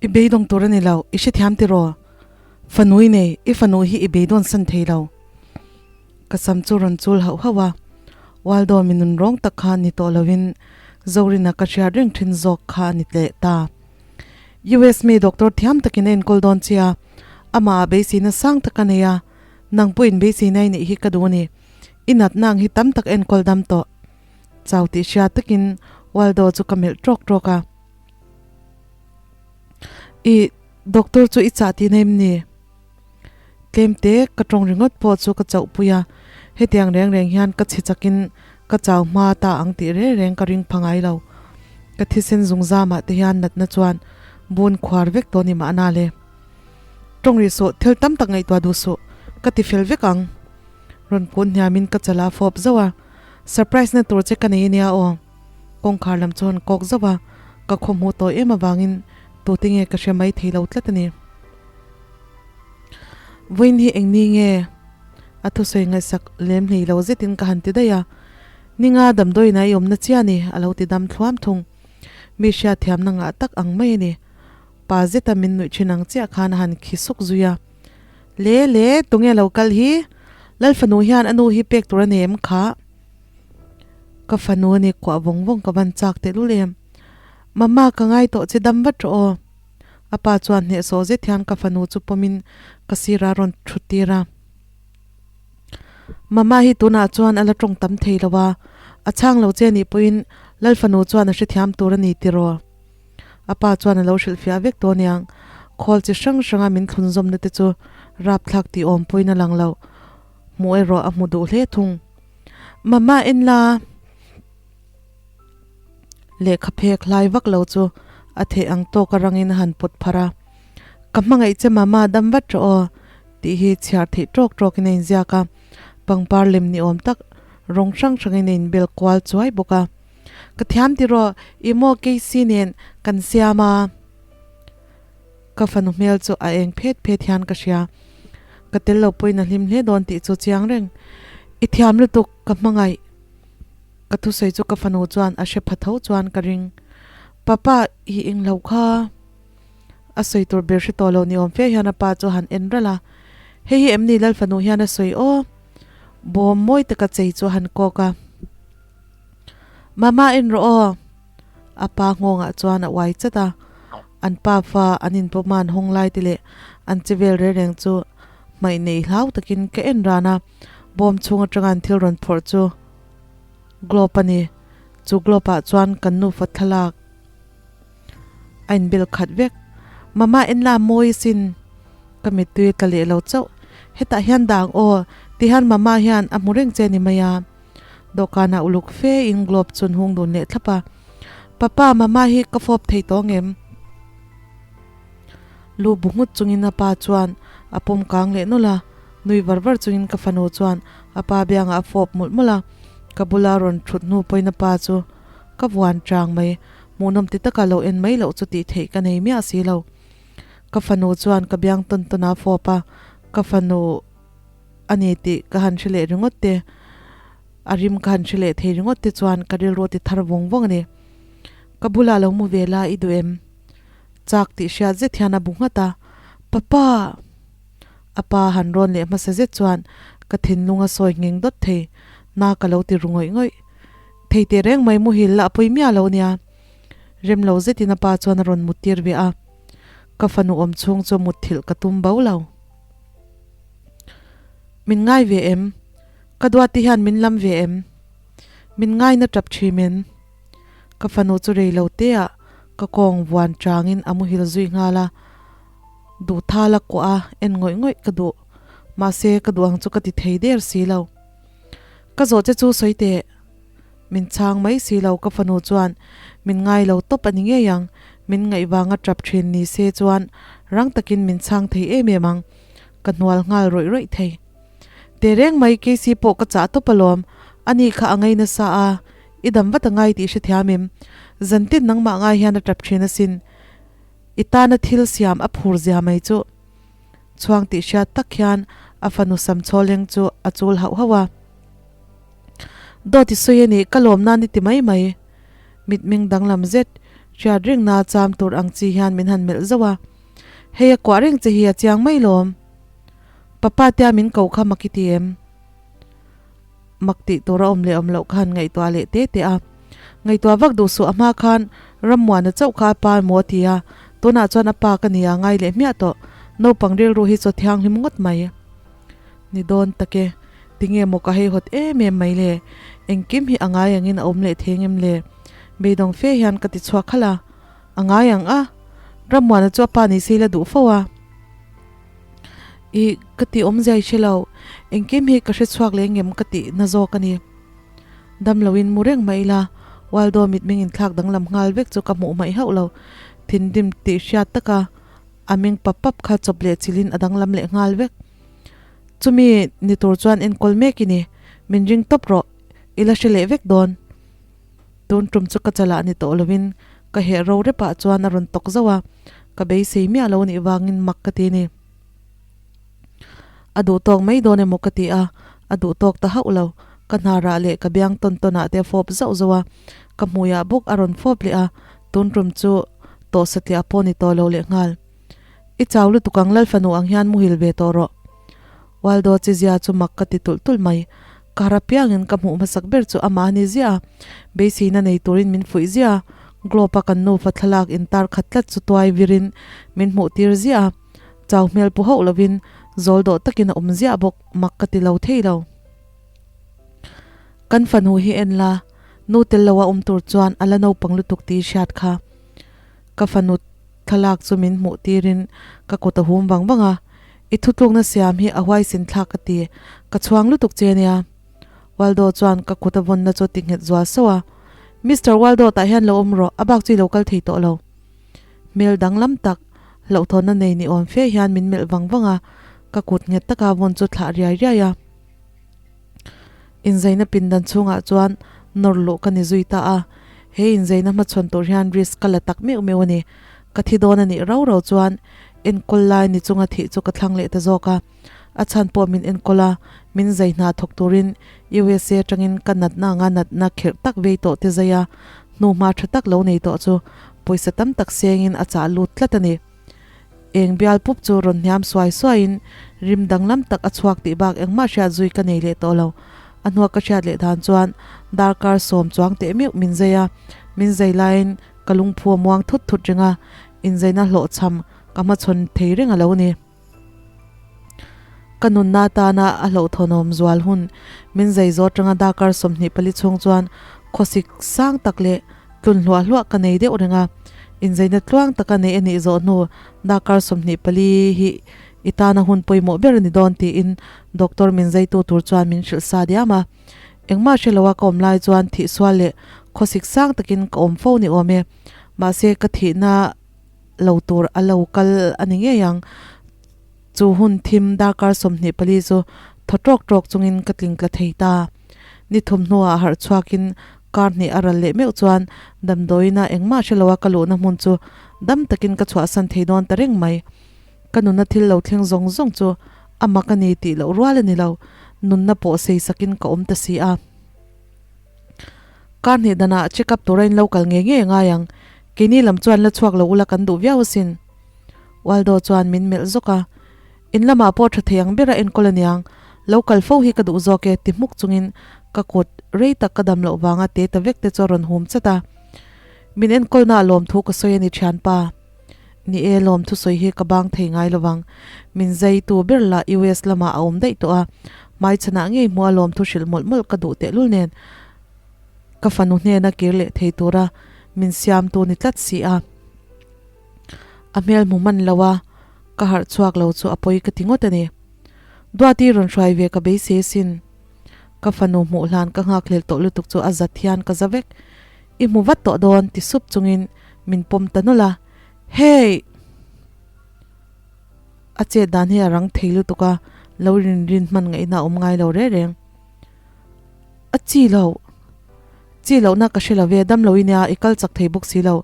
I beidawng tur a ni lo, i hrethiam tiraw? Fanu i nei, i fanu hi i beidawn san thei lo. Ka sam chu rawn chul hauh hauh a, Waldo mi nun rawng tak kha ni tawh loin Zorina ka hriat reng thin zawk kha a ni leh ta. US mi doctor thiam takin a enkawl dawn che a, amah ah beiseina sang tak a nei a, nang pawhin beiseina i neih hi ka duh a ni. I natna ang hi tam tak enkawl dam tawh. Chau tih hria takin Waldo chu ka melh tawk tawk a. I doctor chu i chah tihna em ni? Tlem te ka tawng ringawt pawh chu ka chauh pui a, hetiang reng reng hian ka chhe chakin ka chau hma ta ang tih reng reng ka ring pha ngai lo. Ka thisen zungzamah te hian natna chuan bun khuar vek tawh ni mahna le. Tawng rih suh, thil tam tak ngaihtuah duh suh, ka ti fel vek ang. Rawn kun hniamin ka chala fawp zauh a, Surprise na tur che ka nei ania aw. Kawngkhar lam chu han kawk zauh a, ka khawhmuh tawh em avangin tute nge ka hre mai thei lo tlat a ni. Vawiin hi eng ni nge? A thusawi ngaihsak lem hlei lo zetin ka han ti daih a. Ninga damdawiin a i awmna chiah ni, a lo ti dam thluam thung. Mi hriatthiamna ngah tak ang mai a ni. Pa zeta min nuih thin ang chiah khan a han khi suk zui a. Le le, tunge lo kal hi? Lalfanu hian a nu hi pek tur a nei em kha? Ka fanu a ni kuah vawng vawng ka van chak tehlul em. Mama ka ngai tawh che dam vat rawh aw. A pa chuan hnehsawh zet hian ka fanu chu pawmin ka sirah a rawn thut tir a. Mama hi tunah chuan a la tawng tam thei lo a, a chhang lo che anih pawhin Lalfanu chuan a hrethiam tur a ni tiraw? A pa chuan a lo hrilhfiah vek tawh aniang. Khawl chi hrang hranga min thlunzawmna te chu rapthlak tih awm pawhin a lang lo. Hmuh erawh a hmu duh hle thung. Mama en la! Lehkha phek hlai vak lo chu a theih ang tawk a rangin a han pawt pharh a. Ka hmangaih che mama dam vat rawh aw tih hi chhiar theih tawk tawkin a inziak a, pangpar lem ni awm tak rawng hrang hrangin a inbel kual chuai bawk a. Ka thiam tiraw i maw Casey nen kan siam a. Ka fanu hmel chu a eng phet phet hian ka hria. Ka tel lo pawhin a hlim hle dawn tih chu chiang reng. I thiam lutuk ka hmangaih. Ka thusawi chu ka fanu chuan a hre pha tho chuan ka ring. Papa, i eng lo kha. A sawi tur ber hre tawh lo ni awm fe hian a pa chu a han en ralh a. Hei hi em ni Lal fanu hian a sawi aw? Bawm mawi taka chei chu a han kawk a. Mama en rawh aw. A pa nghawngah chuan a uai chat a. An pa fa an inpawm a an hawng lai te leh an che vel reng reng chu hmaih nei hlau takin ka en ran a. Bawm chhung atanga an thil rawn phawrh chu globe a ni. Chu globe ah chuan kan nufa thlalak a inbel khat vek. Mama enla mawi sin ka mittui tla leh lo chauh. Hetah hian dang aw tihian mama hian a hmu reng che ni mai a. Dawhkanah uluk fe in globe chu an hung dun leh thlap a. Papa mama hi ka fawp thei tawh ang em? Lu bu nghut chungin a pa chuan a pawm kang leh nawlh a, nui var var chungin ka fanu chuan a pa biangah a fawp mawlh mawlh a, ka bula rawn thut hnu pawhin a pa chu ka vuan chang mai, hmuhnawm ti taka lo en mai loh chu tih theih ka nei miah si lo. Ka fanu chuan ka biang tawn tawn a fawp a, ka fanu a ni tih ka han hre leh ringawt te, a rim ka han hre leh thei ringawt te chuan ka rilru a ti thar vawng vawng a ni. Ka bulah lo mu ve la i duh em? Chak tih hriat zet hian a bu nghat a, Papa! A pa han rawn leh hmasa zet chuan ka thinlung a sawi ngheng dawt thei, na ka lo ti ru ngawih ngawih. Thei teh reng mai muhil la a pui miah lo nia. Rem lo zetin a pa chuan a rawn mut tir ve a, ka fanu awm chhung chu mutthilh ka tum bo lo. Min ngai ve em? Ka duati hian min lam ve em? Min ngai na tap thin em? Ka fanu chu rei lo te ah ka kawng vuan changin a muhil zui nghal a, duh thal a kuah a en ngawih ngawih ka duh. Mahse ka duh ang chu ka ti thei der si lo. Ka zawh che chu sawi teh. Min chhang mai si lo ka fanu chuan min ngai lo tawp a ni ngei ang, min ngaih vanga tap thin ni se chuan rang takin min chhang thei em em ang. Ka hnual nghal rawih rawih thei. Tehreng mai Casey pawh ka chah tawp alawm, ani kha a ngei nasa a, I dam vat a ngai tih hrethiam em? Zantin nangmah ngai hian a tap thin asin. I tana thil siam a phur zia mai chu. Chhuang tih hriat tak hian a fanu sam chhawleng chu a chul hauh hauh a. Dawt i sawi a nih, ka lawm nan i ti mai mai. Mitming danglam zet, Hriat rengna cham tur ang chi hian min han melh zauh a. Hei a kuah reng che hi a chiang mai lawm. Papa tia min ko kha mak i ti em? Mak tih tur a awm leh awm loh kha han ngaihtuah leh te te a. Ngaihtuah vak duh suh a hma khan Rammuana chauh kha a pa emaw a ti a, tunah chuan a pa ka nia ngai leh hmiah tawh. Naupang rilru hi chaw thianghlim ngawt mai. Ni dawn tak e, tinge maw ka hei hawt em em mai le? Engkim hi a ngai angin a awm leh thei ngem le? Beidawng fe hian ka ti chhuak khalh a, a ngai ang a, Rammuana chu a pa ni se la duh fo a. Ih, ka ti awmzia i hre lo, engkim hi ka hre chhuak leh ngem ka tih na zawk a ni. Dam loin mu reng mai ila, Waldo mitming inthlak danglam nghal vek chu ka hmuh hmaih hauh lo, thinrim tih hriat taka a meng pap pap kha chawp leh chilhin a danglam leh nghal vek. Chumi ni tur chuan enkawl mek i ni, min ring tawp rawh, i la hre leh vek dawn. Tun tum chu ka chalah ni tawh lovin ka heh ro repah chuan a rawn tawk zauh a, ka beisei miah lo nih vangin mak ka ti a ni. A duh tawk mai dawn emaw ka ti a, a duh tawk ta hauh lo. Ka hnarah leh ka biang tawn tawnah te a fawp zauh zauh a, ka hmuiah bawk a rawn fawp leh a, tun tum chu tawh satliah pawh ni tawh lo leh nghal. I chau lutuk ang Lalfanu ang hian muhil ve tawh rawh. Waldo chizia chu mak ka ti tulh tulh mai. Ka har apiangin ka hmuh hmasak ber chu amah a ni ziah a, beiseina nei turin min fuih ziah a, globe-a kan nufa thlalak intar khat tlat chu tuai virin min hmuh tir ziah a, chau hmel pu hauh lovin zawl dawh takin a awm ziah bawk, mak ka ti lo thei lo. Kan fanu hi en la, nu tel loa awm tur chuan a la naupang lutuk tih i hriat kha. Ka fanu thlalak chu min hmuh tirin ka kut a hum vang vang a, I thutlukna siam hi a huaisin thlak ka ti, ka chhuang lutuk che nia. Waldo chuan ka kut a vawnna chu ti nghet zual sauh a, Mister Waldo tah hian lo awm rawh, a bak chu i lo kal thei tawh lo. Hmel danglam tak, hlauhthawnna nei ni awm fe hian min melh vang vang a, ka kut nghet taka vawn chu thlah riai riai a. Inzaina pindan chhungah chuan nawr luh ka ni zui ta a, he inzaina hmachhawn tur hian risk ka la tak meuh meuh a ni. Ka thi dawn a nih rau rau chuan enkawl lai ni chunga thih chu ka thlang leh ta zawk a, a chhan pawh min enkawl a, min zai hna thawk turin USA atangin ka natna anga natna kherh tak vei tawh te zai a, hnuhma tha tak lo nei tawh chu pawisa tam tak sengin a chah lut tlat a ni. Eng bial pup chu rawn hniam suai suaiin rim danglam tak a chhuak tih bak engmah hriat zui ka nei leh tawh lo. A hnua ka hriat leh dan chuan darkar sawm chuang teh meuh min zai a, min zai laiin ka lungphu a muang thut thut reng a, inzaina hlawhchham ka hmachhawn thei reng a lo ni. Ka nunna atana a hlauhthawnawm zual hun min zai zawh atanga darkar 24 chhung chuan khawsik sang tak leh tlun hluah hluah ka nei deuh reng a, inzaina tluang taka neih a nih zawh hnu darkar 24 hi i tana hun pawimawh ber a ni dawn tiin doctor min zaitu tur chuan min hrilh sa diam a. Engmah hre loa ka awm lai chuan thihsual leh khawsik sang takin ka awm fo ni awm e. Mahse ka thihna lo tur a lo kal a ni ngei ang. Chu hun thim darkar 24 chu thaw tawk tawk chungin ka tling tla thei ta. Ni thum hnuah harh chhuakin kar hnih a ral leh meuh chuan damdawiina engmah hre loa ka luhna hmun chu dam takin ka chhuahsan thei dawn ta reng mai. Ka nunna thil lo thleng zawng zawng chu a mak a ni tih loh rual a ni lo, nunna pawh sei sakin ka awm ta si a. Kar hnih danah check up tura in lo kal ngei ngei a ngai ang, keini lam chuan la chhuak lo ula kan duh viau asin. Waldo chuan min melh zawk a, In lamah pawh tha thei ang bera enkawl a niang, lo kal fo hi ka duh zawk e ti hmuk chungin ka kut rei tak ka dam loh vanga te ta vek te chu a rawn hum chat a. Min enkawlna a lawmthu ka sawi a ni thianpa. Ni e, lawm thusawi hi ka bang thei ngai lovang. Min zaitu ber lah US lamah a awm daih tawh a, hmaichhanah ngei hmua lawm thu hrilh mawlh mawlh ka duh tehlul nen ka fanu hnena kir leh thei tura min siamtu ni tlat si a. A hmel hmu hman lo a, ka harh chhuak lo chu a pawi ka ti ngawt a ni. Duati rawn hruai ve ka beisei asin. Ka fanu hmuh hlan ka nghakhlel tawh lutuk chu a zat hian ka za vek. I hmu vat tawh dawn ti sup chungin min pawm ta nawlh a, Hey! A chet dan hi a rang thei lutuk a, lo rin rin hman ngaihna a awm ngai lo reng reng. A chi loh. Chi lohna ka hre lo ve, dam lo i nia, i kal chak thei bawk si lo.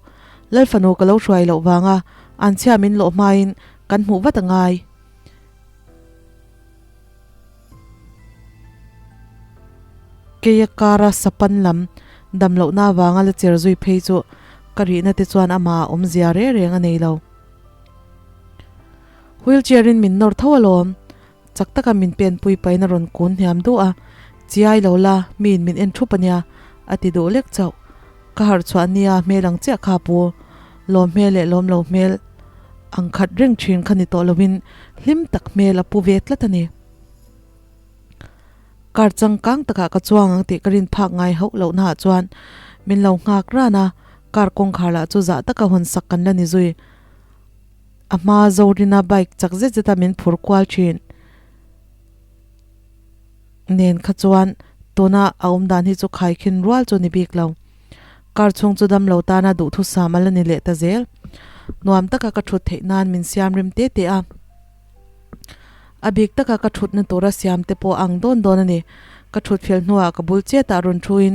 Lalfanu ka lo hruai loh vanga anchhia min lawh hmain kan hmuh vat a ngai. Keia kara sapan lam dam lohna avanga la cher zui phei chu Ka rihna te chuan amah awmzia reng reng a nei lo. Wheelchair in min nawr tho alawm. Chak taka min penpui pahin a rawn kun hniam duh a, Chiai lo la, miin min en thup ania, a ti duh lek chauh. Ka harh chhuah nia hmel ang chiah kha pu. Lawm hmel leh lawm lo hmel ang khat reng thin kha ni tawh lovin hlim tak hmel a pu ve tlat a ni. Car changkang takah ka chuang ang tih ka rin phak ngai hauh lohnaah chuan min lo nghak ran a, car kawngkhar lah chu zah taka hawn sak kan la ni zui. A hma Zorina bike chak zet zeta min phur kual thin nen kha chuan tuna a awm dan hi chu khaikhin rual chu ni bik lo. Car chhung chu damlo tana duhthusam a la ni leh ta zel. Nuam taka ka thut theih nan min siam rim te te a. A bik taka ka thutna tura siam te pawh ang dawn dawn a ni. Ka thut fel hnuah ka bul chetah rawn thuin,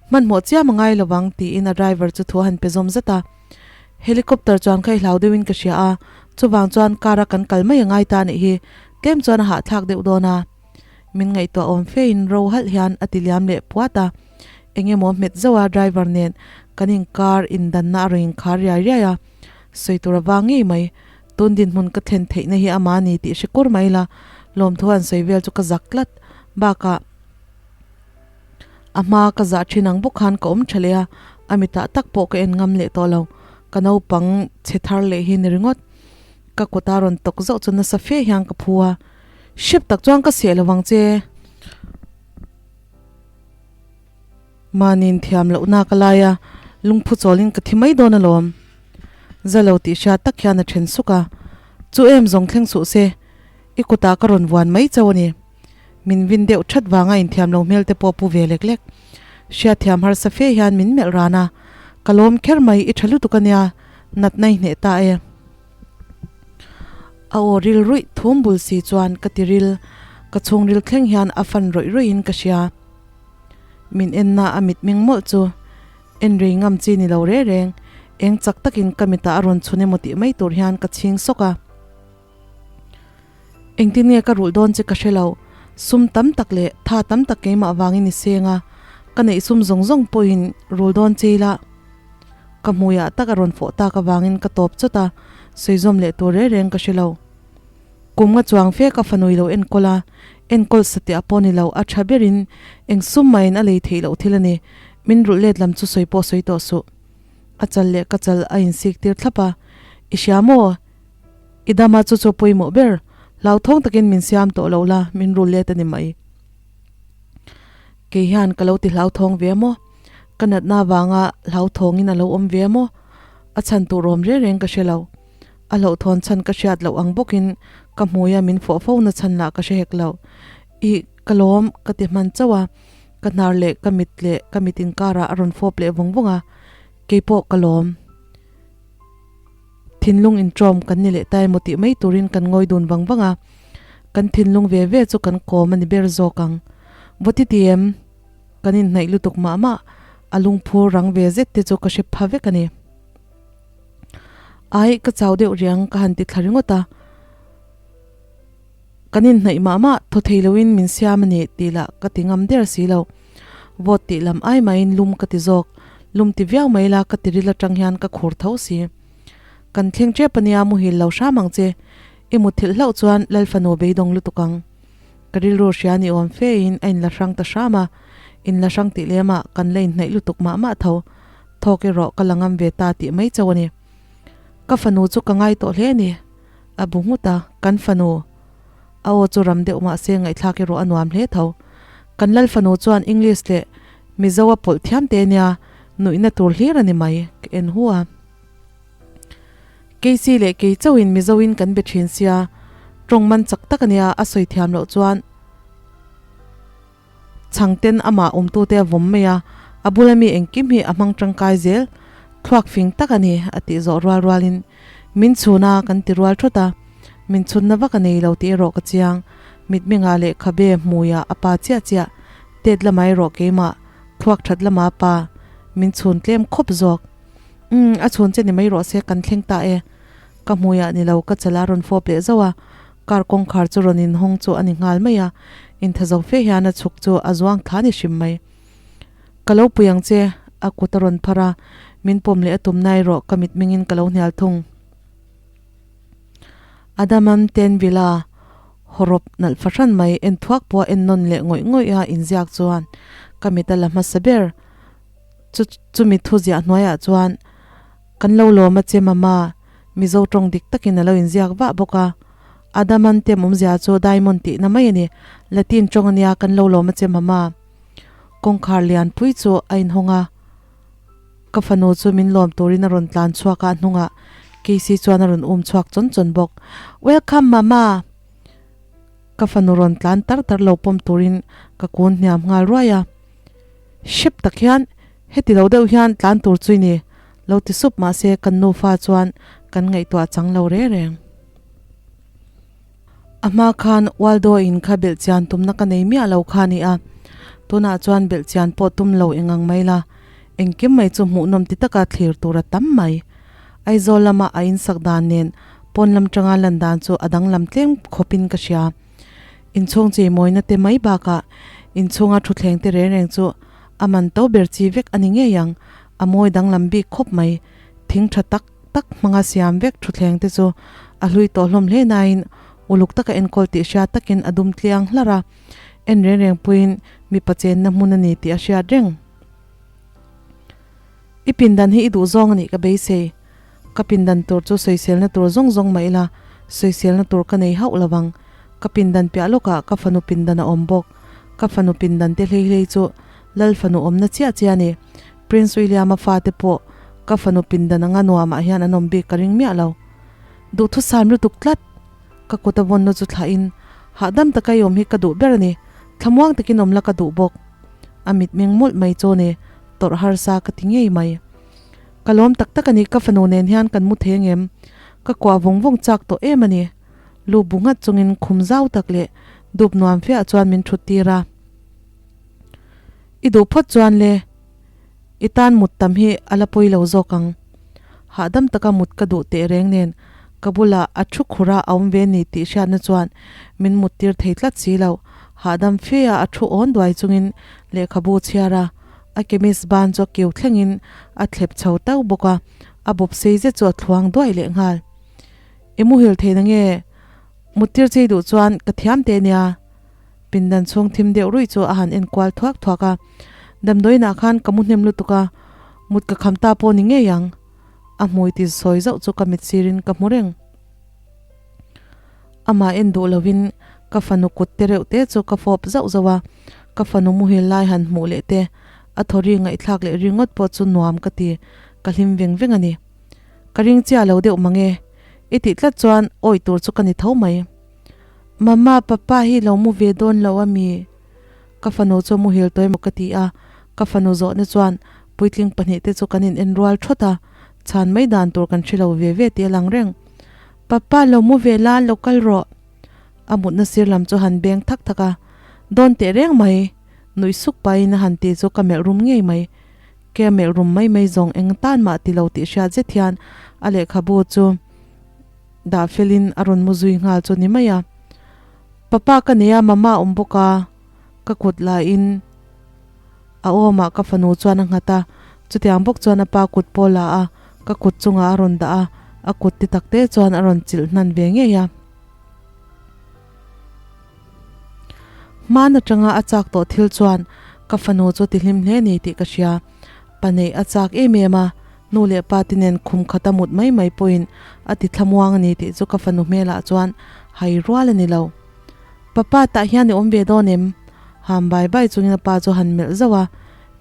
Hmanhmawh chiam a ngai lovang, tiin a driver chu thu a han pe zawm zat a. Helicopter chuan kha i hlau deuhin ka hria a, chuvang chuan car a kan kal mai a ngai ta anih hi, tlem chuan a hahthlak deuh dawn a. Min ngaihtuah awm fe in ro halh hian a ti liam leh puat a, eng emaw hmet zauh a driver nen kan inkar indanna a rawn inkhar riai riai a, sawi tur a vang ngei mai, tun dinhmun ka thlen theihna hi ama ni tih hre kur mai la, lawmthu han sawi vel chu ka zak tlat, bakah. A hma ka zah thin ang bawk khan ka awm tha leh a, a mitah tak pawh ka en ngam leh tawh lo. Ka naupang chhe thar leh hi ni ringawt. Ka kut a rawn tawk zauh chu nasa fe hian ka phu a, Hrep tak chuan ka seh lo vang che. Mahniin thiam lohna ka lai a, lungphu chawlin ka thi mai dawn alawm. Za lo tih hriat tak hian a then suk a, Chu em zawng thleng suh se, i kutah ka rawn vuan mai chauh a ni. Min vin deuh that vanga inthiam lo hmel te pawh pu ve lek lek. Hriatthiam harsa fe hian min melh ran a, Ka lawm kher mai, i tha lutuk ania, natna i hneh ta e. A aw ril ruih thum bul si chuan ka ti ril, ka chhungril thleng hian a fan rawih rawih in ka hria. Min enna a mitming mawlh chu en rei ngam chi ni lo re reng, eng chak takin ka mitah a rawn chhun emaw tih mai tur hian ka chhing sawk a. Engtin nge ka rulh dawn che ka hre lo, sum tam tak leh tha tam tak keimah vangin i seng a, ka neih sum zawng zawng pawhin rul dawn che ila. Ka hmuiah tak a rawn fawh tak avangin ka tawp chawt a, sawi zawm leh tur reng reng ka hre lo. Kum nga chuang fe ka fanui lo enkawl a, enkawl sateh a pawh ni lo, a tha berin eng sum mahin a lei theih loh thil a ni, min rulh let lam chu sawi pawh sawi tawh suh. A chal leh ka chal a insik tir thlap a, I hria maw? I dama chu chu pawimawh ber, hlauthawng takin min siam tawh lo la, min rul let a ni mai. Kei hian ka lo ti hlauthawng ve maw? Ka natna avanga hlauthawngin a lo awm ve maw? A chhan tur awm reng reng ka hre lo. A hlauhthawn chhan ka hriat loh ang bawkin ka hmuia min fawh fo na chhan lah ka hre hek lo. Ih, ka lawm, ka ti hman chauh a, ka hnar leh ka mit leh ka mit inkarah a rawn fawp leh vawng vawng a, keipawh ka lawm. Thinlung inṭawm kan ni leh ta emaw tih mai turin kan ngawi dun vang vang a, kan thinlung ve ve chu kan kawm a ni ber zawk ang. Vawti ti em? Kan inhnaih lutuk mah mah, a lungphur rang ve zet te chu ka hre pha vek a ni. Ai, ka chau deuh riang ka han ti thla ringawt a. Kan inhnaih mah mah, thaw thei loin min siam a ni tih lah ka ti ngam der si lo. Vawt tih lam ai maiin lum ka ti zawk. Lum ti viau mai la ka ti ril atang hian ka khur tho si. Kan thleng tep ania muhil lo hram ang che. I mutthilh hlauh chuan Lalfanu beidawng lutuk ang. Ka rilru hria ni awm fe in a inla hrang ta hram a. Inla hrang tih lemah kan la inhnaih lutuk mah mah tho. Thawk erawh ka la ngam ve ta tih mai chauh a ni. Ka fanu chu ka ngai tawh hle a ni. A bu nghut a, kan fanu. A aw chu ram deuh mahse ngaihthlak erawh a nuam hle tho. Kan lal fanu chuan English leh Mizo a pawlh thiam te nia, nuihna tur hlir a ni mai, ka en hu a. Casey leh kei chauhin Mizoin kan be thin sia, tawng man chak tak a nia, a sawi thiam loh chuan. Chhangten amah awmtute a vawm mai a, a bula mi engkim hi a hmang tangkai zel, thluak fing tak a ni, a tih zawh rual rualin min chhun a kan ti rual thawt a, min chhunna vak a nei lo tih erawh ka chiang, mitmengah leh khabe hmuiah a pa chiah chiah, tet lamah erawh keimah, thluak that lamah a pa, min chhun tlem khawp zawk. Umm, a chhun che ni mai rawh se, kan thleng ta e. Ka hmuiah ni lo, ka chala rawn fawp leh zauh a, Car kawngkhar chu rawn inhawng chu a ni nghal mai a, intha zo fe hian a chhuk chu a zuang thla ni hrim mai. Ka lo pui ang che, a kut a rawn phar a, Min pawm leh a tum na erawh ka mitmengin ka lo hnial thung. Adaman Ten Villa hawrawp nalh fahran mai en thuak pawha en nawn leh ngawih ngawih a inziak chuan ka mit a la hmasa ber. Chu chumi thu ziah hnuaiah chuan kan lo lawm a che mama, Mizo tawng dik takin a lo inziak vah bawk a. Adaman tem awmzia chu diamond tihna mai a ni, Latin tawng ania kan lo lawm a che mama. Kawngkhar lianpui chu a inhawng a. Ka fanu chu min lawm turin a rawn tlan chhuak a, a hnungah Casey chuan a rawn um chhuak chawn chawn bawk. Welcome mama! Ka fanu rawn tlan tar tar lo pawm turin ka kun hniam nghal ruai a. Hrep tak hian heti lo deuh hian tlan tur chu i ni lo ti sup mahse kan nufa chuan kan ngaihtuah chang lo reng reng. A hma khan Waldo in kha belh chian tumna ka nei miah lo kha a ni a, tunah chuan belh chian pawh tum lo engang mai la, engkim mai chu hmuhnawm ti taka thlir tur a tam mai. Aizawl lama a insak dan nen pawn lam tanga lan dan chu a danglam tlem khawpin ka hria. Inchhung chei mawina te mai bakah inchhunga thutthleng te reng reng chu a man to ber chi vek a ni ngei ang, a mawi danglam bik khawp mai. Thing tha tak tak hmanga siam vek thutthleng te chu a hlui tawh hlawm hle nain uluk taka enkawl tih hriat takin a dum tliang hlar a, en reng reng puiin mipa chenna hmun a ni tih a hriat reng. I pindan hi i duh zawng a nih ka beisei. Ka pindan tur chu sawiselna tur zawng zawng mah ila sawiselna tur ka nei hauh lo vang. Ka pindan piah lawkah ka fanu pindan a awm bawk. Ka fanu pindan te hlei hlei chu Lal fanu awmna chiah chiah a ni. Prince William-a fate pawh ka fanu pindan anga nuamah hian an awm bik ka ring miah lo. Duhthusam lutuk tlat! Ka kut a vawnna chu thlahin, Hahdam taka i awm hi ka duh ber a ni. Thlamuang takin awm la ka duh bawk. A mitmeng mawlh mai chu ni, tawrh harsa ka ti ngei mai. Ka lawm tak tak a ni, ka fanu nen hian kan mu thei angem? Ka kuah vawng vawng chak tawh em a ni. Lu bu nghat chungin khum zau tak leh dup nuam feah chuan min thut tir a. I duh phawt chuan le, i tan mut tam hi a la pawi lo zawk ang. Hahdam taka mut ka duh teh reng nen ka bulah a thu khur a a awm ve ni tih hriatna chuan min mut tir thei tlat si lo. Hahdam fe a a thu awn duai chungin lehkhabu chhiar a, a kemis ban chu a kiu thlengin a thlep chho tau bawk a, a bawp sei zet chu a thluang duai leh nghal. I muhil thei na nge? Mut tir chei duh chuan ka thiam teh nia. Pindan chhung thim deuh ruih chu a han en kual thuak thuak a, Damdawiinah khan ka mu hnem lutuk a, mut ka kham ta pawh ni ngei ang. A hmui ti sawi zauh chu ka mit sirin ka hmu reng. Amah en duh lovin ka fanu kut te reuh te chu ka fawp zauh zauh a, ka fanu muhil lai han hmuh leh te, a thaw ri ngaihthlak leh ringawt pawh chu nuam ka ti, ka hlim veng veng a ni. Ka ring chiah lo deuh mang e, i tih tlat chuan awih tur chu ka ni tho mai. Mama, papa hi lo mu ve dawn lo ami? Ka fanu chu muhil tawh emaw ka ti a, ka fanu zawhna chuan puitling pahnihte chu kan in en rual thawt a, chhan mai dan tur kan hre lo ve ve tih a lang reng. Papa, lo mu ve la, lo kal rawh. A mutna sir lam chu han beng thak thak a, dawn teh reng mai, nuih suk pahin a han ti chu ka melh rum ngei mai. Ke a melh rum mai mai zawng eng tan mah ti lo tih hriat zet hian a lehkhabu chu Dah felin a rawn mu zui nghal chu ni mai a. Papa ka nei a, mama a awm bawk a, ka kut lahin a awmah ka fanu chuan a nghat a, chutiang bawk chuan a pa kut pawh la a, ka kut chungah a rawn dah a, a kut ti tak te chuan a rawn chilh hnan ve ngei a. Hman atanga a chak tawh thil chuan ka fanu chu ti hlim hle ni tih ka hria. Pa neih a chak em em a, Nu leh pa te nen khum khata mut mai mai pawhin a ti thlamuang a ni tih chu ka fanu hmelah chuan hai rual a ni lo. Papa tah hian i awm ve dawn em? Ham bai bai chungin a pa chu han melh zauh a,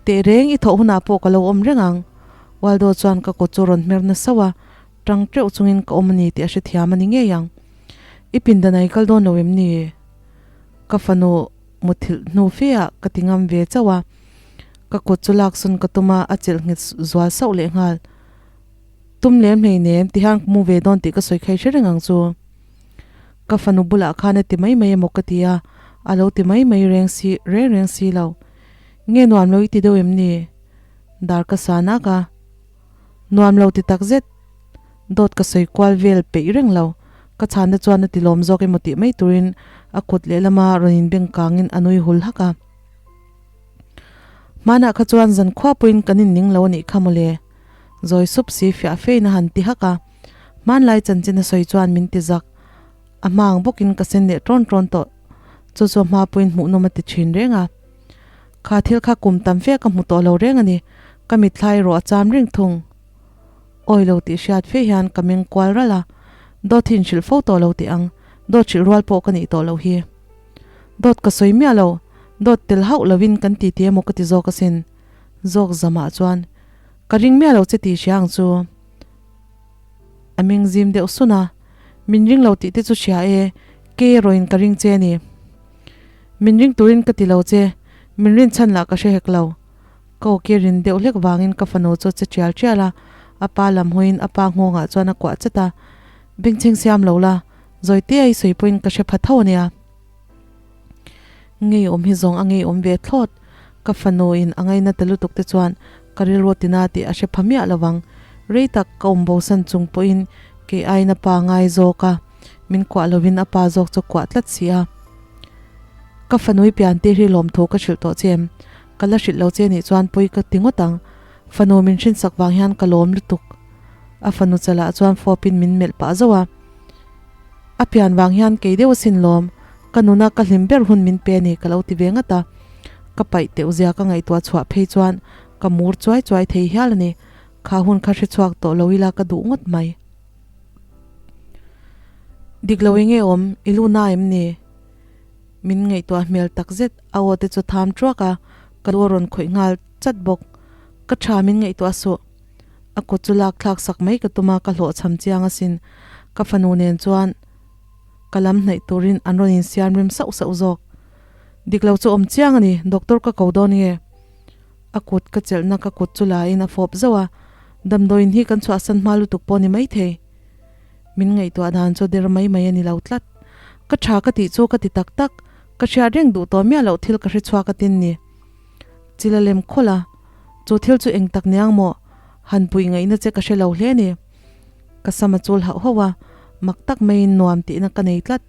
Teh reng i thawh hunah pawh ka lo awm reng ang. Waldo chuan ka kut chu rawn hmer na sauh a, tang teuh chungin ka awm a ni tih a hrethiam a ni ngei ang. I pindan ai kal dawn lo em ni? Ka fanu muthilh hnu fe ah ka ti ngam ve chauh a. Ka kut chu laksawn ka tum a, a chelh nghet zual sauh leh nghal. Tum lem hlei nem ti hian ka mu ve dawn tih ka sawi khai hre reng ang chu. Ka fanu bulah khan a ti mai mai emaw ka ti a, a lo ti mai mai reng si reng reng si lo. Nge nuam lo i ti deuh em ni? Dar ka sa nak a. Nuam lo ti tak zet. Dawt ka sawi kual vel peih reng lo. Ka chhanna chuan a ti lawm zawk emaw tih mai turin a kut lehlama rawn inbeng kangin a nui hul hak a. Hmanah kha chuan zan khua pawhin kan inning lo a nih kha mawle. Zawi sup si fiah fein a han ti hak a. Hmanlai chanchin a sawi chuan min ti zak. A hma ang bawkin ka sen leh ṭawn ṭawn tawh. Chu chu a hma puiin hmuhnawm a ti ṭhin reng a. Kha thil kha kum tam fe ka hmu tawh lo reng a ni. Ka mitthla erawh a cham reng thung. Awi lo tih hriat fe hian ka meng kual ralh a. Dawt hi inhrilh fo tawh lo teh ang. Dawt hrilh rual pawh ka nih tawh loh hi. Dawt ka sawi miah lo. Dawt tel hauh lovin kan ti ti emaw ka ti zawk asin. Zawk zamah chuan ka ring miah lo che tih hria ang chu. A meng zim deuh sun a, Min ring lo tih te chu hria e, kei erawhin ka ring che a ni. Min ring turin ka ti lo che, min rin chhan lah ka hre hek lo. Ka awki rin deuh hlek vangin ka fanu chu a che tial tial a, a pa lam hawiin a pa nghawngah chuan a kuah chat a, Bengchheng siam lo la, zawi te a i sawi pawhin ka hre pha tho a nia. Ngeiawm hi zawng a ngeiawm ve thlawt. Ka fanu in a ngaina ta lutuk te chuan ka rilru tina tih a hre pha miah lo vang. Rei tak ka awm bosan chung pawhin kei aiin a pa ngai zawk a, min kuah lovin a pa zawk chu kuah tlat si a. Ka fanui pian tir hi lawmthu ka hrilh tawh che em? Ka la hrilh lo che nih chuan pawi ka ti ngawt ang. Fanu min hrinsak vang hian ka lawm lutuk. A fanu chalah chuan fawpin min melh pah zauh a. A pian vang hian kei deuh asin lawm, ka nuna ka hlim ber hun min pe a ni ka lo ti ve ngat a. Ka paih teuh zia ka ngaihtuah chhuah phei chuan ka mur chuai chuai thei hial a ni. Kha hun kha hre chhuak tawh lo ila ka duh ngawt mai. Dik lo enge awm, i lu na em ni? Min ngaihtuah hmel tak zet, a aw te chu tham truak a, ka lu a rawn khawih nghal chat bawk. Ka tha min ngaihtuah suh. A kut chu lak thlak sak mai ka tum a, ka hlawhchham chiang asin. Ka fanu nen chuan ka lam hnaih turin an rawn insiam rem sauh sauh zawk. Dik lo chu awm chiang a ni, doctor ka ko dawn nge? A kut ka chelhna ka kut chu la in a fawp zauh a, damdawiin hi kan chhuahsan hma lutuk pawh ni maithei. Min ngaihtuah dan chu der mai mai a ni lo tlat. Ka tha ka tih chu ka ti tak tak, ka hriat reng duh tawh miah loh thil ka hre chhuak atin ni. Chil a lem khawlh a, chu thil chu eng tak niang maw? Han puih ngaihna che ka hre lo hle ni. Ka sam a chul hauh hauh a, mak tak maiin nuam tihna ka nei tlat.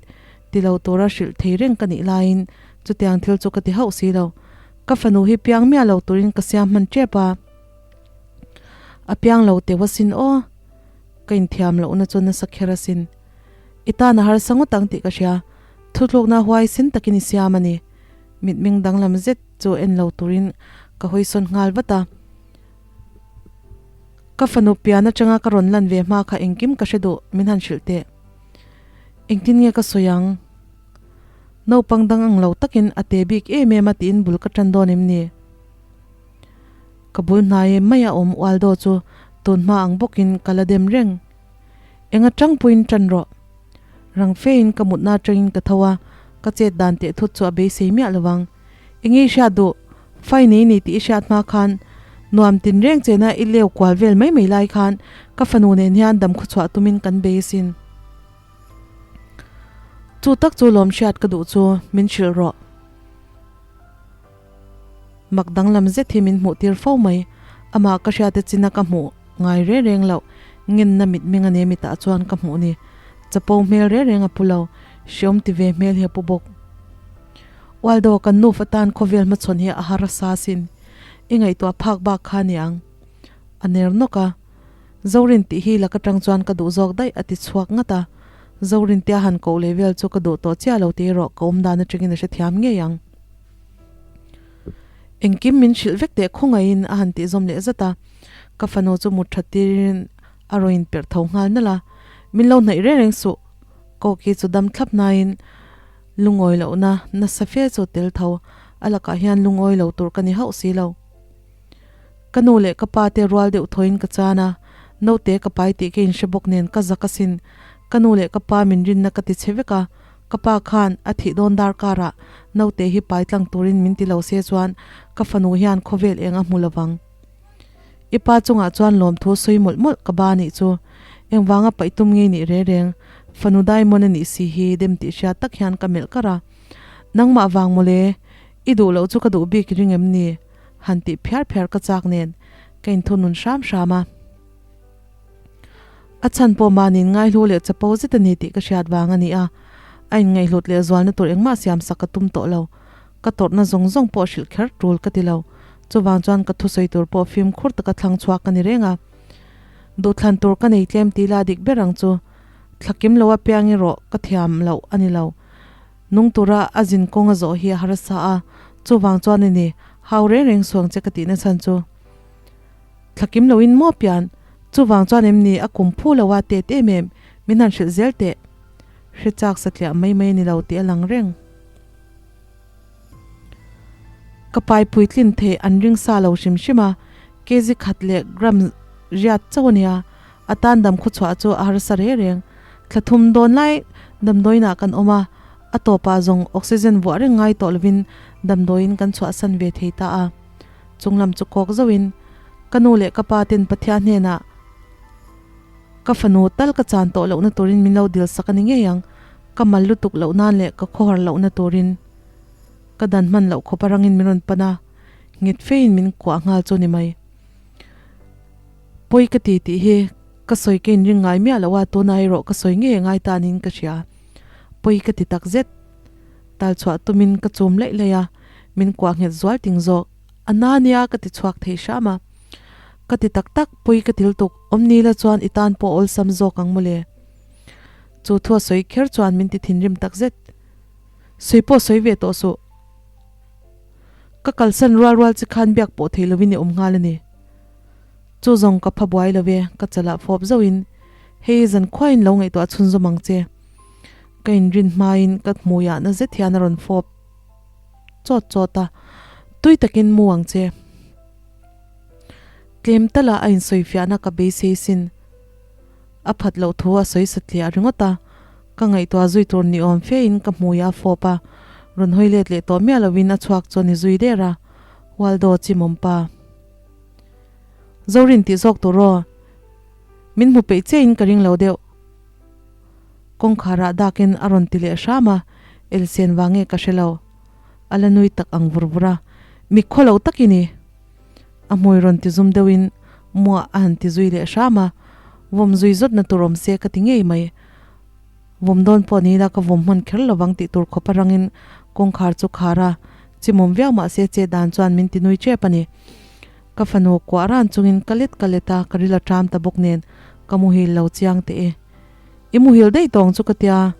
Ti lo tura hrilh thei reng ka nih laiin chutiang thil chu ka ti hauh si lo. Ka fanu hi piang miah lo turin ka siam hman tep a. A piang lo teuh asin aw. Ka inthiam lohna chu nasa kher asin. I tan a harsa ngawt ang tih ka hria. Thuthlukna huaisin takin i siam a ni. Mitmeng danglam zet chu en lo turin ka hawisawn nghal vat a. Ka fanu pian atanga ka rawn lan ve hma kha engkim ka hre duh, min han hrilh teh. Engtin nge ka sawi ang? Naupang dang ang lo takin a te bik em em a tiin bul ka tan dawn em ni? Ka bul hnai maia awm Waldo chu tun hma ang bawkin ka la dem reng. Eng atang puiin tan rawh. Rang fein ka mutna atangin ka tho a, ka chet dan teh thut chu a beisei miah lo ang. Enge i hriat duh? Fai nei ni tih i hriat hma khan nuam tin reng chena i leu kual vel mai mai lai khan ka fanu nen hian dam khawchhuah tumin kan bei asin. Chu tak chu lawm hriat ka duh chu min hrilh rawh. Mak danglam zet hi min hmuh tir fo mai. Amah ka hriate china ka hmuh ngai reng reng loh ngenna mitmeng a ne mitah chuan ka hmuh ni. Chapo hmel reng reng a pu lo, hreawm ti ve hmel hi a pu bawk. Waldo, kan nufa tan khawvel hmachhawn hi a har a sa sin. I ngaihtuah phak bak kha ni ang. A ner nawk a. Zorin tih hi lak atang chuan ka duh zawk daih a ti chhuak ngat a. Zorin tia han koh leh vel chu ka duh tawh chiah lo tih erawh ka awm dan atangin a hrethiam ngei ang. Engkim min hrilh vek teh khawngaihin a han tih zawm leh zat a. Ka fanu chu mut that tirin a rawn inperh tho nghal nalh a. Min lo hnaih reng reng suh. Kawki chu dam thlap nain lungawi lohna nasa fe chu tel tho. A lakah hian lungawi lo tur ka ni hauh si lo. Ka nu leh ka pa te rual deuh thawiin ka chan a, naute ka pai tih ka inhre bawk nen ka zak asin. Ka nu leh ka pa min rinna ka ti chhe vek a, Ka pa khan a thih dawn dar karah naute hi pai tlang turin min ti lo se chuan ka fanu hian khawvel eng a hmu lovang. I pa chungah chuan lawmthu sawi mawlh mawlh ka ba nih chu. Engvanga paih tum ngei nih re reng, fanu Diamond a nih si hi dem tih hriat tak hian ka melh kar a. Nangmah vang mawle, i duh loh chu ka duh bik i ring em ni? Han tih phiar phiar ka chak nen ka inthunun hram hram a. A chhan pawh mahniin ngaihlu leh chapo zet a ni tih ka hriat vang a ni a, a inngaihhlut leh zualna tur engmah siam sak ka tum tawh lo. Ka tawrhna zawng zawng pawh hrilh kher tul ka ti lo. Chuvang chuan ka thusawi tur pawh fimkhur taka thlang chhuak ka ni reng a. Duhthlan tur ka nei tlem tih la dik ber ang chu. Thla kim lo apiang erawh ka thiam loh a ni lo. Nung tura a zin kawng a zawh hi a harsa a, chuvang chuan a ni, hau reng reng suang che ka tihna chhan chu. Thla kim loin maw pian, chuvang chuan em ni a kum phu lo a tet em em, min han hrilh zel teh. Hre chak satliah mai mai a ni lo tih a lang reng. Ka pai puitlin theih an ring sa lo hrim hrim a, kg khat leh gram riat chauh a nia, a tan dam khawchhuah chu a harsa reng reng. Thla thum dawn lai damdawiinah kan awm a, a tawpah zawng oxygen vuah reng ngai tawh lovin damdawiin kan chhuahsan ve thei ta a. Chunglam chu kawk zauhin ka nu leh ka pa ten Pathian hnenah ka fanu tal ka chan tawh lohna turin min lo dil sak a ni ngei ang. Ka mal lutuk loh nan leh ka khawhar lohna turin ka dan hman loh khawp a rangin min rawn pan a, nghet fein min kuah nghal chu ni mai. Pawi ka ti tih hi ka sawi ka inring ngai miah loh a, tunah erawh ka sawi ngei angai ta niin ka hria. Pawi ka ti tak zet. Tal chhuah tumin ka chum laih laih a, min kuah nghet zual ting zawk. A na nia ka ti chhuak thei hram a. Ka ti tak tak, pawi ka ti lutuk, awm ni la chuan i tan pawh awlsam zawk ang mawle. Chu thu a sawi kher chuan min ti thinrim tak zet. Sawi pawh sawi ve tawh suh. Ka kalsan rual rual che khan biak pawh thei lovin i awm nghal a ni. Chu zawng ka pha buai lo ve, ka chalah fawp zauhin, Hei zan khuain lo ngaihtuah chhunzawm ang che. Ka inrin hmain ka hmuiah na zet hian a rawn fawp chawt chawt a, Tui takin mu ang che. Tlem talah a insawifiahna ka beisei sin. A phat loh thu a sawi satliah ringawt a, ka ngaihtuah zui tur ni awm fe in ka hmui a fawp a, rawn hawi let leh tawh miah lovin a chhuak chu a ni zui der a, Waldo chimawm pa. Zorin tih zawk tur aw, min hmu peih che in ka ring lo deuh. Kawngkhar ah dak in a rawn ti leh hram a, elsen vang nge ka hre lo. A la nui tak ang vur vur a, mi khaw lo tak i ni. A hmui rawn ti zum deuhin muah a han ti zui leh hram a, vawm zui zawtna tur awm se ka ti ngei mai. Vawm dawn pawh ni ila ka vawm hman kher lovang tih tur khawp a rangin kawngkhar chu khar a, chimawm viau mah se che dan chuan min ti nui tep a ni. Ka fanu kuah ran chungin ka let ka let a, ka ril a ṭam ta bawk nen ka muhil lo chiang teh e. I muhil daih tawng chu ka tia,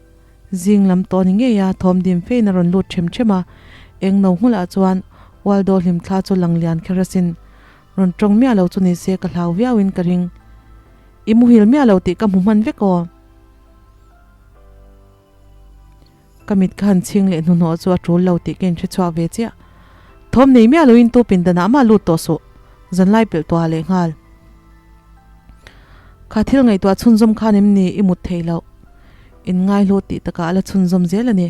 Zing lam tawh ni ngei a, thawm dim fein a rawn lut ṭhem ṭhem a, eng no hmulah chuan Waldo hlimthla chu lang lian kher asin. Rawn ṭawng miah lo chu ni se ka hlau viauin ka ring. I muhil miah lo tih ka hmu hman vek aw. Ka mit ka han chhing leh hnuhnawh chu a ṭul lo tih ka inhre chhuak ve chiah. Thawm nei miah loin tu pindanah mah lut tawh suh, zanlai pelh tuah leh nghal. Kha thil ngaihtuah chhunzawm khan em ni i mut theih loh? In ngaihlu tih takah a la chhunzawm zel a ni.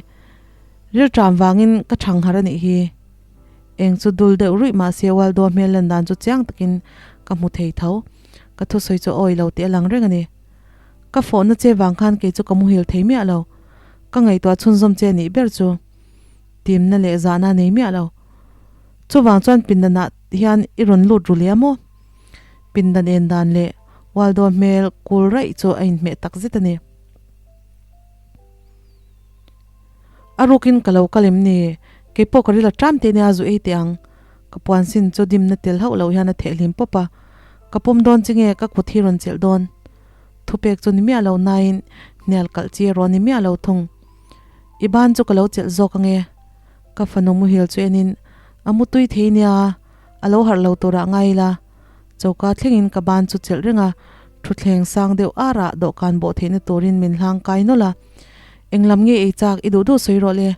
Rilṭam vangin ka ṭhang har a nih hi. Eng chu dul deuh ruih mah se Waldo hmel lan dan chu chiang takin ka hmu thei tho. Ka thusawi chu a awi lo tih a lang reng a ni. Ka fawhna che vang khan kei chu ka muhil thei miah lo. Ka ngaihtuah chhunzawm che nih ber chu timna leh zahna a nei miah lo. Chuvang chuan pindanah hian i rawn lut ru leh a maw? Pindan en dan leh Waldo hmel kul raih chu a inhmeh tak zet a ni. A rukin ka lo kal em ni? Kei pawh ka ril a ṭam teh nia zu ei teh ang. Ka puan sin chu dimna tel hauh loh hian a theh hlim pawp a. Ka pawm dawn chi nge ka kut hi rawn chelh dawn? Thupek chu ni miah lo nain hnial kalh chi erawh ni miah lo thung. I ban chu ka lo chelh zawk ange. Ka fanu muhil chu enin a mu tui thei nia a lo harh lo turah ngai ila. Choka thlengin ka ban chu chelh reng a, thutthleng sang deuh arah dawhkan bawh theihna turin min hlang kai nawlh a. Englam nge ei chak i duh duh sawi rawh le?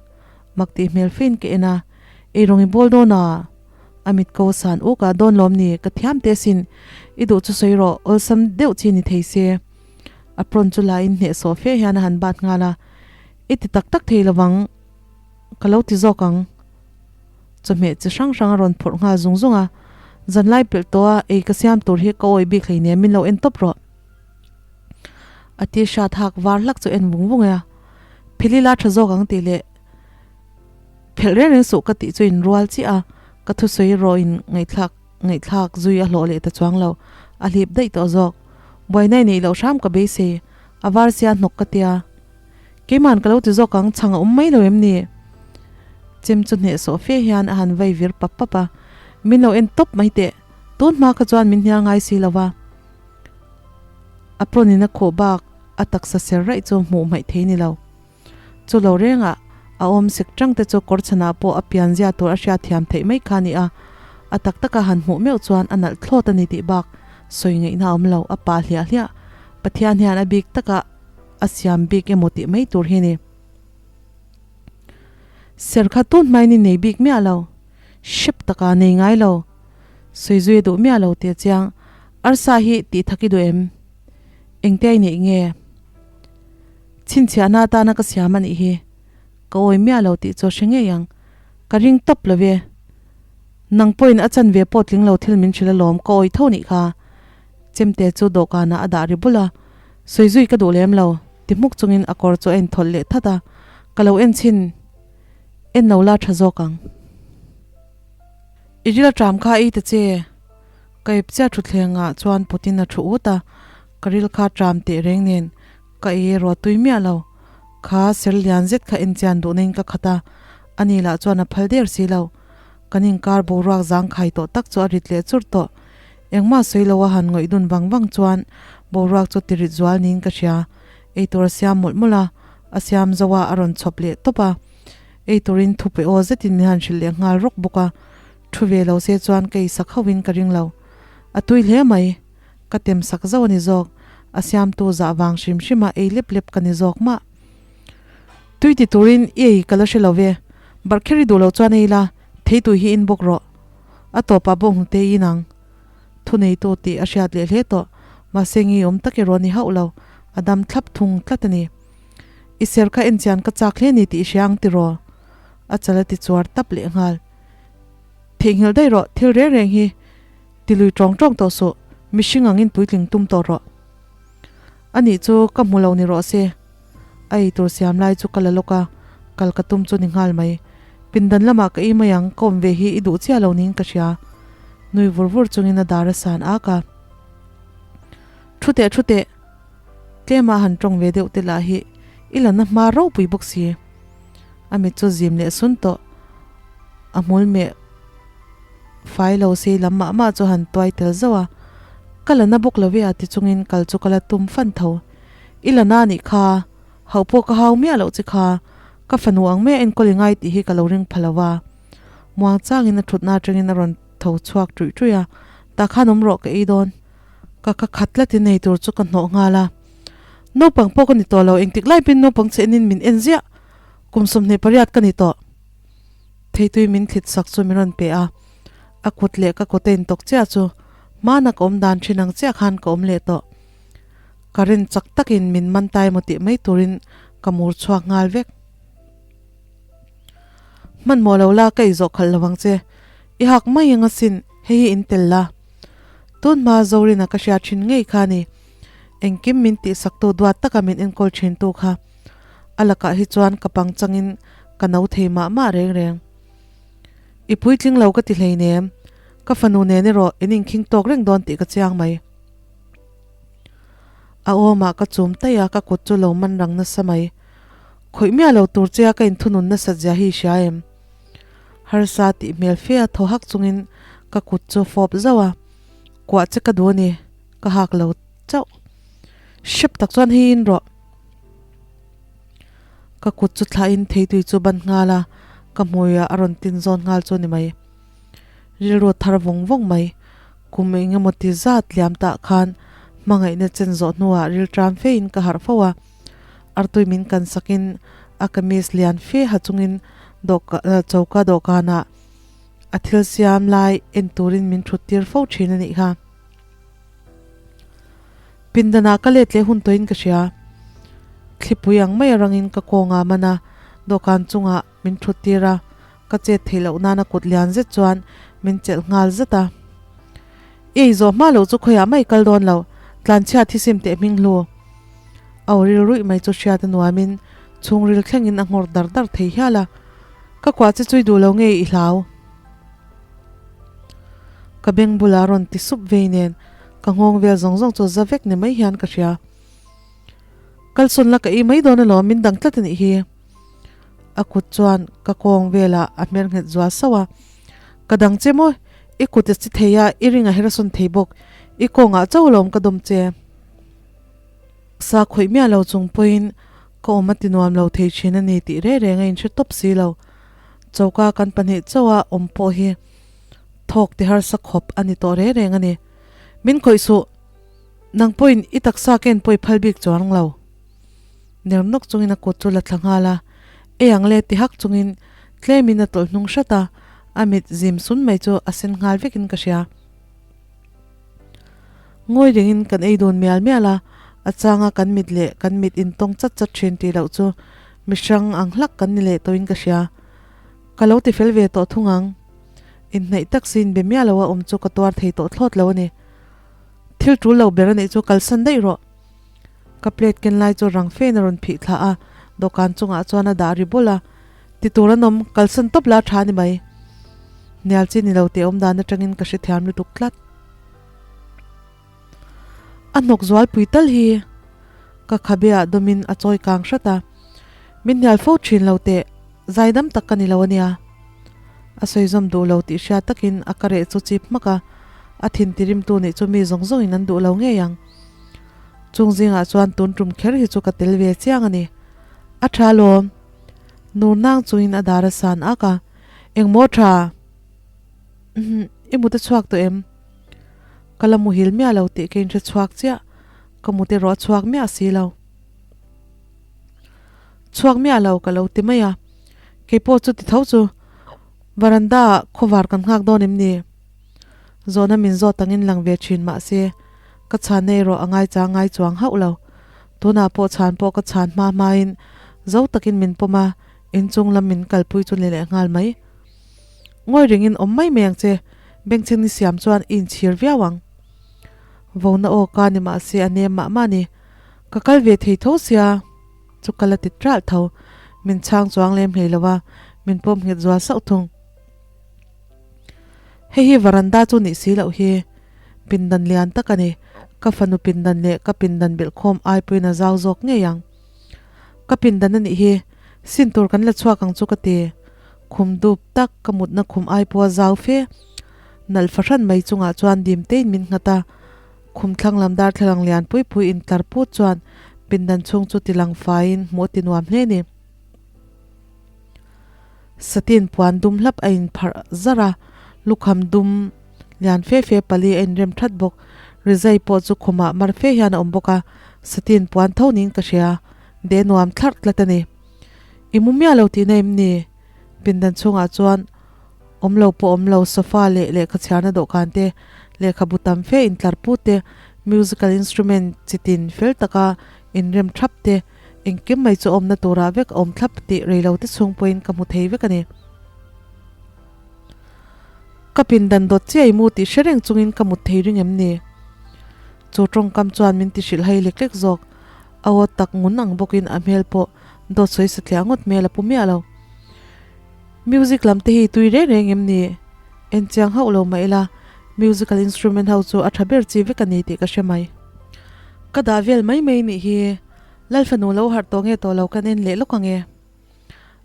Mak tih hmel fein ka en a, Ei rawng i bawl dawn a? A mit ko san uk a, Dawn lawm ni, ka thiam teh sin, i duh chu sawi rawh, awlsam deuh chi ni thei se. A prawn chu la in hneh sawh fe hian a han bat nghal a, I ti tak tak thei lovang, ka lo ti zawk ang. Chawhmeh chi hrang hrang a rawn phawrh nghal zung zung a, Zanlai pelh tawh a, ei ka siam tur hi ka awi bik hleinem min lo en tawp rawh. A t-shirt hak var hlak chu en vung vung e a, Phili la tha zawk ang tih leh phelh reng reng suh ka tih chu in rual chiah a, ka thusawi rawh in ngaihthlak ngaihthlak zui a hlawh leh ta chuang lo, a hlip daih tawh zawk. Buaina i neih loh hram ka beisei, a var sia hnawk ka tia. Keiman ka lo ti zawk ang, chhang a awm mai lo em ni? Chem chu hnehsawh fe hian a han vai vir pap pap a, Min lo en tawp mai teh, tun hma kha chuan min hnial ngai si lo va. Apron in a khuh bak a taksa ser raih chu hmuh hmaih thei ni lo. Chu lo rengah a awm sek tang te chu kawr chhanah pawh a pian zia tur a hriat thiam theih mai kha a ni a, a tak taka han hmuh meuh chuan a nalh thlawt a ni tih bak sawi ngaihna a awm lo, a pa hliah hliah. Pathian hian a bik taka a siam bik emaw tih mai tur hi a ni. Ser kha tun hmain i nei bik miah lo, hrep taka nei ngai lo, sawi zui a duh miah lo tih a chiang. Arsa hi tih thak i duh em? Engte i neih nge? Chhinchhiahna atana ka siam a nih hi. Ka awi miah lo tih chu a hre ngei ang. Ka ring tawp lo ve. Nang pawhin a chan ve pawh tling lo thil min hrilh alawm ka awi tho nih kha. Chemte chu dawhkanah a dah ri bul a. Sawi zui ka duh lem lo. Ti hmuk chungin a kawr chu a inthawlh leh that a. Ka lo en chhin. En lo la tha zawk ang. I ril aṭam kha ei ta che. Ka ip chiah thutthlengah chuan pawtin a thu ut a, ka ril kha ṭam teh reng nen ka ei erawh a tui miah lo. Kha ser lian zet kha en chian duhna in ka khat a, ani lah chuan a phal der si lo. Kan inkar boruak zangkhai tawh tak chu a rit leh chur tawh. Engmah sawi lo a han ngawih dun vang vang chuan boruak chu ti rit zual niin ka hria. Eitur a siam mawlh mawlh a, a siam zo a a rawn chhawp leh tawp a. Eiturin thupe aw zetin min han hrilh leh nghal rawk bawk a. Thu ve lo se chuan ka isak hauhin ka ring lo. A tui hle mai. Ka tem sak zauh a ni zawk. A siamtu zah vang hrim hrim a ei lep lep ka ni zawk mah. Tui ti turin i ei ka la hre lo ve. Barkher i duh loh chuan ei la, thei tui hi in bawk rawh. A tawpah bawk hnute i in ang. Thuneitu tih a hriat leh hle tawh. Mahse ngi awm tak erawh a ni hauh lo. A dam thlap thung tlat a ni. I ser kha en chian ka chak hle ni tih i hria ang tiraw? A chal a ti chuar tap leh nghal. Theihnghilh daih rawh, thil reng reng hi ti lui tawng tawng tawh suh, mihring angin puitling tum tawh rawh. Anih chu ka hmu lo ni rawh se. A eitur siam lai chu ka la lawk a, kal ka tum chu ni nghal mai. Pindan lamah ka ei mai ang, ka awm ve hi i duh chiah lo niin ka hria. Nui vur vur chungin a dar a san ak a. Thu teh thu teh, tlema han tawng ve deuh te lah hi i la na hma ropui bawk si. A mit chu zim leh sun tawh. A hmul meh fai lo sei lam mah mah chu han tuai tel zauh a, Ka la na bawk lo ve a ti chungin kal chu ka la tum fan tho. I la na anih kha, hauh pawh ka hau miah loh che kha, ka fanu ang mai a enkawl i ngai tih hi ka lo ring pha lo va. Muang changin a thutna atangin a rawn tho chhuak ṭuih ṭuih a, Tah khan awm rawh ka ei dawn. Ka ka khat tlatin ei tur chu ka hnawh nghal a. Naupang pawh ka ni tawh lo, engtik lai pawhin naupang che enin min en ziah. Kum 28 ka ni tawh. Theitui min thlit sak chu min rawn pe a, a kut leh ka kut a intawk chiah chu hmana ka awm dan thin ang chiah khan ka awm leh tawh. Ka rin chak takin min man ta emaw tih mai turin ka mur chhuak nghal vek. Hmanhmawh lo la ka izawh khalh lo ang che, i hak mai ang asin, hei hi in tel la. Tun hma Zorina ka hriat thin ngei kha a ni. Engkim min tihsaktu duat taka min enkawl thintu kha. A lakah hi chuan ka pang changin ka no thei mah mah reng reng. I puitling lo ka ti hleinem, ka fanu nen erawh in inkhing tawk reng dawn tih ka chiang mai. A awmah ka chum taih a, ka kut chu lo man rang nasa mai. Khawih miah lo tur che a ka inthunun nasat zia hi i hria em? Harsa tih hmel fe a thaw hak chungin ka kut chu fawp zauh a, kuah che ka duh a ni, ka hak lo chauh. Hrep tak chuan hei in rawh. Ka kut chu thlahin theitui chu ban nghal a, ka hmuiah a rawn tin zawn nghal chu a ni mai. Rilru thar vawng vawng mai. Kum eng emaw ti zat liam tah khan hmangaihna chen zawh hnuah rilṭam fein ka harh fo a. Artui min kan sakin a kamis lian fe ha chungin dawhka choka dawhkanah a thil siam lai en turin min thut tir fo thin a nih kha. Pindanah ka let leh hun tawhin ka hria. Thlipui ang mai a rangin ka kawnga man a, dawhkan chungah min thut tir a, ka chet theih loh nana kut lian zet chuan min chelh nghal zet a. I ei zawh hma loh chu khawiah mai kal dawn lo, tlanchhia thisim teh hming hlu. A aw ril ruih mai chu hriat a nuamin chhungril thlengin a nghawr dar dar thei hial a. Ka kuah che chu i duh lo nge i hlau? Ka beng bulah rawn ti sup vei nen ka nghawng vel zawng zawng chu za vek ni mai hian ka hria. Kalsawn la ka ei mai dawn alawm min dang tlat a nih hi. A kut chuan ka kawng velah a hmer nghet zual sauh a. Ka dang che maw? I kut a chi thei a, i ring a herasawn thei bawk. I kawngah chauh alawm ka dawm che. Sa khawih miah lo chung pawhin ka awm a ti nuam lo thei thin a ni tih reng reng a inhre tawp si lo. Choka kan pahnih chauha awm pawh hi thawk ti harsa khawp a ni tawh reng reng a ni. Min khawih suh! Nang pawhin i taksa ka en pawh i phal bik chuang lo. Ner nawk chungin a kut chu la thla nghal a, ei ang le ti hak chungin tlemin a tawlh hnung hrat a, a mit zim sun mai chu a sen nghal vekin ka hria. Ngawi rengin kan ei dun mial mial a, a changa kan mit leh kan mit intawng chat chat thin tih loh chu mihrang ang hlak kan ni leh tawhin ka hria. Ka lo ti fel ve tawh thung ang. Inhnaih tak siin be miah loa awm chu ka tuar thei tawh thlawt lo a ni. Thil tul lo ber a nih chu kalsan daih rawh. Ka plate ken lai chu rang fein a rawn phih thla a, dawhkan chungah chuan a dah ri bawlh a. Ti tur an awm, kalsan tawp la tha ni mai. Hnial chi ni lo tih awm dan atangin ka hrethiam lutuk tlat. A hnawk zual pui tal hi ka khabe ah dawmin a chawi kang hrat a, min hnial fo thin lo teh, zaidam tak ka ni lo ania. A sawi zawm duh lo tih hriat takin a ka reh chu chip hmak a, a thin tirimtu nih chu mi zawng zawngin an duh lo ngei ang. Chung zingah chuan tun tum kher hi chu ka tel ve chiang a ni. A tha lawm. Nur nang chungin a dar a san ak a, Engmaw tha? Umm, i mut a chhuak tawh em? Ka la muhil miah lo tih ka inhre chhuak chiah, ka mut erawh a chhuak miah si lo. Chhuak miah lo ka lo ti mai a, keipawh chu ti tho chu varanda ah khawvar kan nghak dawn em ni? Zawhna min zawt angin lang ve thin mahse ka chhanna erawh a ngaichang ngai chuang hauh lo. Tunah pawh chhan pawh ka chhan hma hmain zo takin min pawm a, inchung lam min kalpui chu ni leh nghal mai. Ngawi ringin awm mai mai ang che, bengchheng ni siam chuan i inchhir viau ang. Vona aw ka ni mahse a nem mah mah ni. Ka kal ve thei tho sia, chu ka la ti ṭalh tho. Min chhang chuang lem hlei lo a, min pawm nghet zual sauh thung. Hei hi varanda chu nih si loh hi. Pindan lian tak a ni. Ka fanu pindan leh ka pindan belhkhawm ai pawhin a zau zawk ngei ang. Ka pindan a nih hi, sin tur kan la chhuak ang chu ka ti. Khum dup tak ka mutna khum ai pawha zau fe nalh fahran mai chungah chuan dim tein min nghat a. Khum thlang lam darthlalang lian pui pui intlar put chuan pindan chhung chu tilang faiin hmuh a ti nuam hle ni. Satin puan dum hlap a inpharh zar a, lukham dum lian fe fe pali a inrem that bawk. Rizai pawh chu khumah mar fe hian a awm bawk a, satin puan tho niin ka hria. De nuam thlarh tlat a ni. I mu miah lo tihna em ni? Pindan chhungah chuan awm lo pawh awm lo, sofa leh lehkha chhiarna dawhkan te, lehkhabu tam fe intlar put te, musical instrument chitin fel taka inrem thap te, Engkim mai chu awmna turah vek a awm thlap tih reilo te chhung pawhin ka hmu thei vek a ni. Ka pindan dawt chiah i mu tih hre reng chungin ka mut thei ring em ni? Chu tawngkam chuan min ti hrilh hai lek lek zawk. A aw tak ngun ang bawkin a hmel pawh dawt sawi satliah ngawt hmel a pu miah lo. Music lam te hi tui reng reng em ni? En chiang hauh lo mah ila, musical instrument ho chu a tha ber chi vek a ni tih ka hre mai. Ka dah vel mai mai nih hi. Lal fanu lo harh tawh nge tawh lo kan en leh lawk ang e.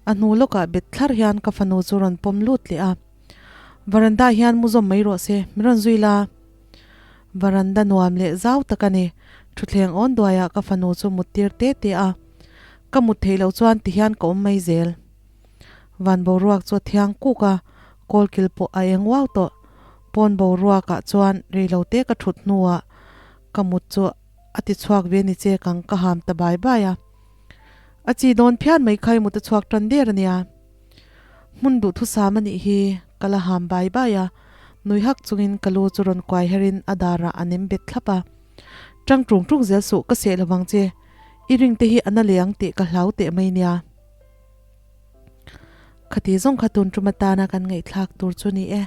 A hnu lawkah bet thlar hian ka fanu chu rawn pawm lut leh a. Varanda hian mu zawm mai rawh se, min rawn zui la. Varanda nuam leh zau tak a ni. Thutthleng awn duaiah ka fanu chu mut tir te te a. Ka mut theih loh chuan ti hian ka awm mai zel. Van boruak chu a thiang kuk a, kawlkil pawh a eng uau tawh. Pawn boruakah chuan reilote ka thut hnuah ka mut chu A ti chhuak ve ni che kang ka ham ta bai bai a. A chi dawn phian mai kha i mut a chhuak tan der a nia. Hmun duhthusam a nih hi ka la ham bai bai a, nui hak chungin ka lu chu rawn kuai herin a darah a nem bet thlap a. Tang tung tung zel suh ka seh lovang che, i ring te hi a na leh ang tih ka hlau teh mai nia. Khati zawng kha tun tum atana kan ngaihthlak tur chu ni e.